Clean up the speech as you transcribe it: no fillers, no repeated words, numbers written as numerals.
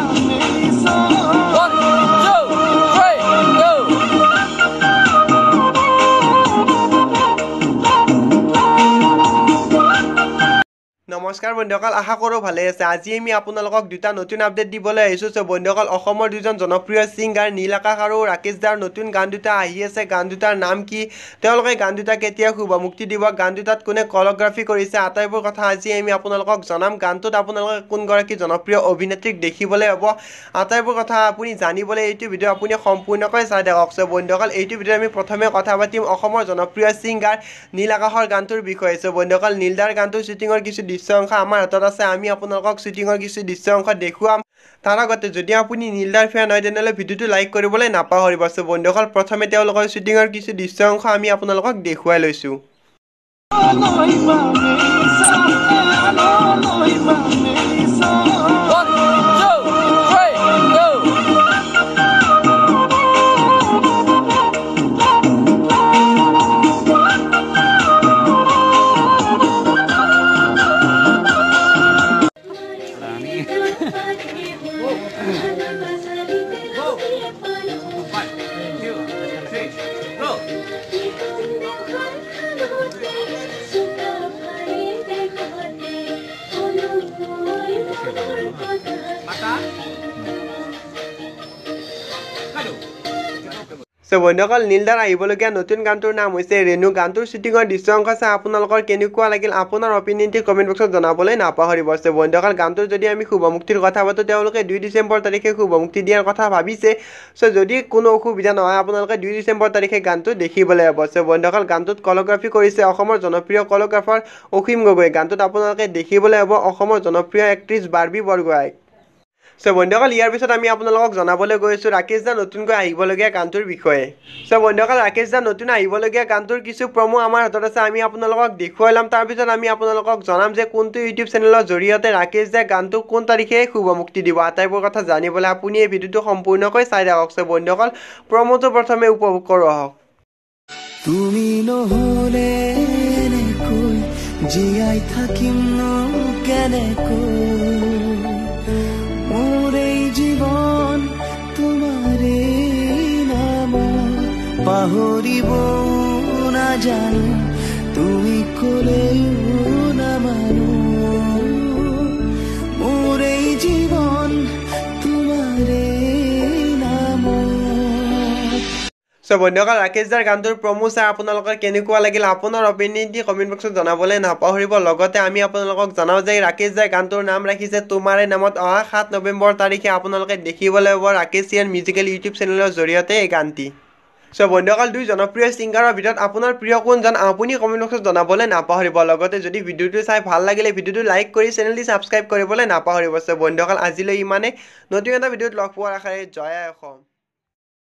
1, 2, 3, go! নমস্কাৰ বন্ধুসকল, আশা কৰোঁ ভালে আছে। আজি আমি আপোনালোকক দুটা নতুন আপডেট দিবলৈ আহিছোঁ। চ' বন্ধুসকল, অসমৰ দুজন জনপ্ৰিয় ছিংগাৰ নীল আকাশ আৰু ৰাকেশ দাৰ নতুন গান দুটা আহি আছে। গান দুটাৰ নাম কি, তেওঁলোকে গান দুটা কেতিয়া শুভমুক্তি দিব, গান দুটাত কোনে কলগ্ৰাফি কৰিছে, আটাইবোৰ কথা আজি আমি আপোনালোকক জনাম। গানটোত আপোনালোকে কোনগৰাকী জনপ্ৰিয় অভিনেত্ৰীক দেখিবলৈ পাব, আটাইবোৰ কথা আপুনি জানিবলৈ এইটো ভিডিঅ' আপুনি সম্পূৰ্ণকৈ চাই থাকক। চ' বন্ধুসকল, এইটো ভিডিঅ'ত আমি প্ৰথমে কথা পাতিম অসমৰ জনপ্ৰিয় ছিংগাৰ নীল আকাশৰ গানটোৰ বিষয়ে। চ' বন্ধুসকল, নীলদাৰ গানটোৰ শ্বুটিঙৰ কিছু দৃশ্য অংশ আমাৰ হাতত আছে, আমি আপোনালোকক শ্বুটিঙৰ কিছু দৃশ্য অংশ দেখুৱাম। তাৰ আগতে যদি আপুনি নীলদাৰ ফেন হয় তেনেহ'লে ভিডিঅ'টো লাইক কৰিবলৈ নাপাহৰিব। চ' বন্ধুসকল, প্ৰথমে তেওঁলোকৰ শ্বুটিঙৰ কিছু দৃশ্য অংশ আমি আপোনালোকক দেখুৱাই লৈছোঁ। 1, 2, 3, go! চ' বন্ধুসকল, নীলদাৰ আহিবলগীয়া নতুন গানটোৰ নাম হৈছে ৰেণু। গানটোৰ শ্বুটিঙৰ দৃশ্য অংশ চাই আপোনালোকৰ কেনেকুৱা লাগিল আপোনাৰ অপিনিয়নটি কমেণ্ট বক্সত জনাবলৈ নাপাহৰিব। চ' বন্ধুসকল, গানটোৰ যদি আমি শুভমুক্তিৰ কথা পাতোঁ, তেওঁলোকে 2 ডিচেম্বৰ তাৰিখে শুভমুক্তি দিয়াৰ কথা ভাবিছে। চ' যদি কোনো অসুবিধা নহয় আপোনালোকে 2 ডিচেম্বৰ তাৰিখে গানটো দেখিবলৈ পাব। চ' বন্ধুসকল, গানটোত কলগ্ৰাফি কৰিছে অসমৰ জনপ্ৰিয় কলগ্ৰাফাৰ অসীম গগৈ। গানটোত আপোনালোকে দেখিবলৈ পাব অসমৰ জনপ্ৰিয় এক্ট্ৰেছ বাৰ্বি বৰগোহাঁই। চ' বন্ধুসকল, ইয়াৰ পিছত আমি আপোনালোকক জনাবলৈ গৈ আছোঁ ৰাকেশ দা নতুনকৈ আহিবলগীয়া গানটোৰ বিষয়ে। চ' বন্ধুসকল, ৰাকেশ দা নতুন আহিবলগীয়া গানটোৰ কিছু প্ৰমো আমাৰ হাতত আছে, আমি আপোনালোকক দেখুৱাই ল'ম। তাৰপিছত আমি আপোনালোকক জনাম যে কোনটো ইউটিউব চেনেলৰ জৰিয়তে ৰাকেশ দাই গানটো কোন তাৰিখে শুভমুক্তি দিব। আটাইবোৰ কথা জানিবলৈ আপুনি এই ভিডিঅ'টো সম্পূৰ্ণকৈ চাই থাকক। চ' বন্ধুসকল, প্ৰমোটো প্ৰথমে উপভোগ কৰোঁ আহক। তুমি নহ'লে এনেকৈ জীয়াই থাকিম কেনেকৈ, মোৰ এই জীৱন তোমাৰে নামত পাহৰিব নাজানো, তুমি ক'লেও নামানো, মোৰ এই জীৱন তোমাৰে নামত। চ' বন্ধুসকল, ৰাকেশ দাৰ গানটোৰ প্ৰমো চাই আপোনালোকৰ কেনেকুৱা লাগিল আপোনাৰ অপিনিয়নটি কমেণ্ট বক্সত জনাবলৈ নাপাহৰিব। লগতে আমি আপোনালোকক জনাওঁ যে ৰাকেশ দাই গানটোৰ নাম ৰাখিছে তোমাৰে নামত। অহা 7 নৱেম্বৰ তাৰিখে আপোনালোকে দেখিবলৈ পাব ৰাকেশ চিয়ান মিউজিকেল ইউটিউব চেনেলৰ জৰিয়তে এই গানটি। চ' বন্ধুসকল, দুই জনপ্ৰিয় ছিংগাৰৰ ভিতৰত আপোনাৰ প্ৰিয় কোনজন আপুনি কমেণ্ট বক্সত জনাবলৈ নাপাহৰিব। লগতে যদি ভিডিঅ'টো চাই ভাল লাগিলে ভিডিঅ'টো লাইক কৰি চেনেলটি ছাবস্ক্ৰাইব কৰিবলৈ নাপাহৰিব। চ' বন্ধুসকল, আজিলৈ ইমানে, নতুন এটা ভিডিঅ'ত লগ পোৱাৰ আশাৰে জয় আই অসম।